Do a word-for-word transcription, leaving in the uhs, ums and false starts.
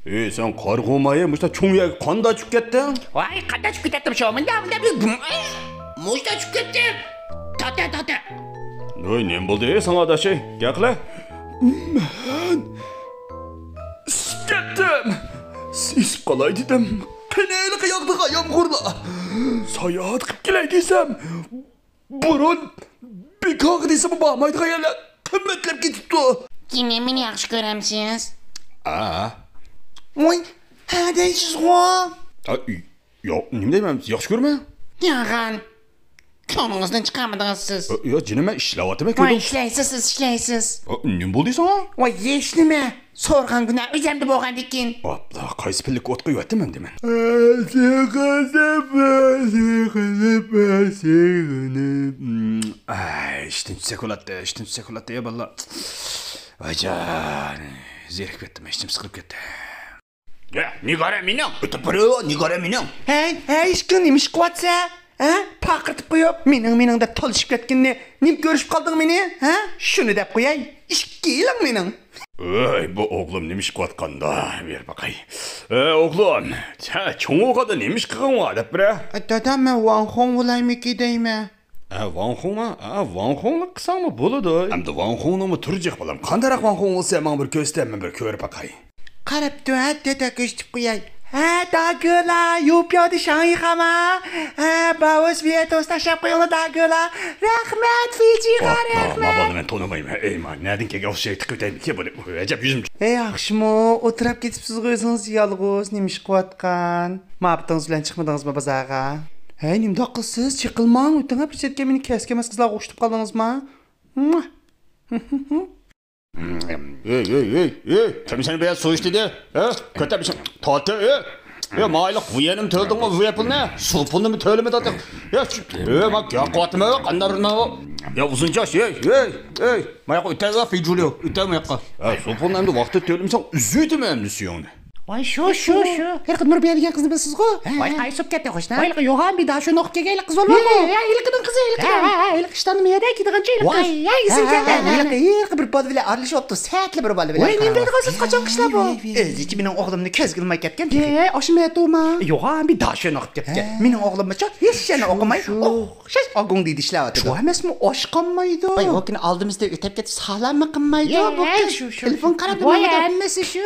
ئەي، سەن قارىغۇماي، مۇشتا چوڭ يەرگە قانداق چۈشۈپ كەتتىڭ؟ ۋاي، قانداق چۈشۈپ كېتەتتىم شۇ؟ مۇنداق، مۇنداق، مۇشتا چۈشۈپ كەتتىم. تاتە، تاتە. ۋاي، نېمە بولدى ساڭا، ئاداش؟ گەپ قىلە. مەن ئىسسىپ كەتتىم. سېسىپ قالاي دېدىم. قېنى ھېلىقى ياغىدىغان يامغۇرلار. ساياھەت قىلىپ كېلەي دېسەم، بۇرۇن بىكارغا دېسىمۇ بارمايدىغان يەرلەر قىممەتلەپ كېتىپتۇ. كىنى مېنى ياخشى كۆرەمسىز؟ ھە. ۋاي، ھە دەيسىزغۇ. ھە، ياق، نېمە دەيمەن، ياخشى كۆرىمەن. يالغان. كۆڭلىڭىزدىن چىقارمىدىڭىز سىز. ياق، جېنىم، مەن ئىشلەۋاتىمەن، ۋاي، كۆردۈڭ. ئىشلەيسىز، سىز ئىشلەيسىز. نېمە بولدى ساڭا؟ ۋاي، ھېچنېمە. سورىغان گۇناھ ئۆزۈمدە بولغاندىكىن. ئاپلا، قايسى پىللىككە ئوت قويۇۋەتتىم ئەمدى مەن؟ سېغىنىپ، سېغىنىپ، سېغىنىپ. ئاي، ئىشتىن چۈشسەك بولاتتى، ئىشتىن چۈشسەك بولاتتى، يا بالىلار. ۋايجان، زېرىكىپ كەتتىم، ئىچىم سىقىلىپ كەتتى. يا، نىگارە مېنىڭ! ئۆتۈپ بېرىۋېرىۋە، نىگارە مېنىڭ! ھەي، ھەي، ئىشقىلىپ نېمە ئىش قىلىۋاتىسەن؟ ھە؟ پارقىرىتىپ قويۇپ، مېنىڭ، مېنىڭ دەپ تالىشىپ كەتكىنىنى نېمە كۆرۈشۈپ قالدىڭ مېنى؟ ھە؟ شۇنى دەپ قوياي، ئىككىيلەڭ مېنىڭ. ئۆي، بۇ ئوغلۇم نېمە ئىش قىلىۋاتقاندا؟ بېرىپ باقاي. ئە، ئوغلۇم، سەن چوڭ بولغاندا نېمە ئىش قىلغىنىڭ بار دەپ بېرە. ئە، دادا، مەن ۋاڭخۇڭ بولايمىكى دەيمەن. ئە، ۋاڭخۇڭما؟ ئە، ۋاڭخۇڭلۇق قىلساڭمۇ بولىدۇ. ئەمدى ۋاڭخۇڭنىڭمۇ تۈرى جىق بالام. قانداقراق ۋاڭخۇڭ بولسا ماڭا بىر كۆرسىتە، مەن بىر كۆرۈپ باقاي. قاراپتۇ، ھە، دادا، كۆرسىتىپ قوياي. ھە، داگىلا، يۇپياۋدى شاڭيىخاما. ھە، باۋۇس ۋىيەتوس تاشلاپ قويۇڭلار، داگىلا. رەھمەت، فىجىغا رەھمەت. ما بالىنى مەن تونۇمايمەن. ئەي، ما، نەدىن كەلگەن ئوخشاش تىقىۋېتەيمىكى بۇنى؟ ئەجەب يۈزۈم. ھەي، ياخشىمۇ؟ ئولتۇرۇپ كېتىپسىزغۇ ئۆزىڭىز يالغۇز. نېمە ئىش قىلىۋاتقان؟ مۇھەببىتىڭىز بىلەن چىقمىدىڭىزمۇ بازارغا؟ ھەي، نېمىنداق قىلىسىز؟ چېقىلماڭ، ئۆتۈڭ، ھە، پۇرسەت كەلمىگەن كەسكە ئەمەس قىزلارغا ئوخشىتىپ قالدىڭىزما؟ ھە؟ ئۆي، ئۆي، ئۆي، ئۆي، كىم سېنى بۇ يەردە سۇ ئىچتى دە؟ ھە؟ كۆتەر بېشىڭ. تارتە، ئۆي. ئۆي، مايلىق، بۇ يەرنىمۇ تۆلىدىڭمۇ، بۇ يەر پۇلنى؟ سۇ پۇلنىمۇ تۆلىمىدىڭ؟ ئۆي، ئۆي، ما گەپ قىلىۋاتىمەن، قانداق ئۇرۇنمايۋۇ؟ يا، ئۇزۇن چاچ، ئۆي، ئۆي، ئۆي. ماياققا ئۆتەۋەر، فىجۇليو، ئۆتەۋەر ماياققا. ھە، سۇ پۇلنى ئەمدى ۋاقتىدا تۆلىمىسەڭ، ئۈزۈۋېتىمەن ئەمدى سۈيۈڭنى. ۋاي، شۇ، شۇ، شۇ. ھېلىقى نۇربىيە دېگەن قىزنى بىلىسىزغۇ؟ ھە. ۋاي، قايسى بولۇپ كەتتى خوش، ھە؟ ۋاي، ھېلىقى يوغان بىر داشۇ نوقۇپ كەلگەن ھېلىقى قىز بولمامۇ؟ ھە، ھە، ھېلىقىنىڭ قىزى، ھېلىقىنىڭ. ھە، ھە، ھە، ھېلىقى ئىشتاننىڭ يېرىگە كېتىدىغان چېيى ھېلىقى. ۋاي، ھە، ھە، ھە، ھە، ھېلىقى ھېلىقى بىر بالا بىلەن ئارىلىشىۋاپتۇ، سەتلا بىر بالا بىلەن. ۋاي، نېمە دەيدىغانسىز، قاچان قىشلاپ بۇ؟ ئۆزى ئىچى مېنىڭ ئوغلۇمنى كۆزگە ئىلماي كەتكەن. ھە، ئاشۇ مەتۇما. يوغان بىر داشۇ نوقۇپ كەپتىكەن. ھە. مېنىڭ ئوغلۇممۇچۇ ھېچ يەرنى ئوقۇماي، شۇ، شۇ. ئوخشاش ئاگۇڭدى ئىشلەۋاتىدۇ. شۇ ئەمەسمۇ، ئاشقانمايدۇ. ۋاي، ئۇ كۈنى ئالدىمىزدىن ئۆتۈپ كەتتى، سالاممۇ قىلمايدۇ. ھە، بۇ ھە، قىز شۇ، شۇ، تېلېفون شۇ. قاراپ ۋاي، ھەممىسى شۇ.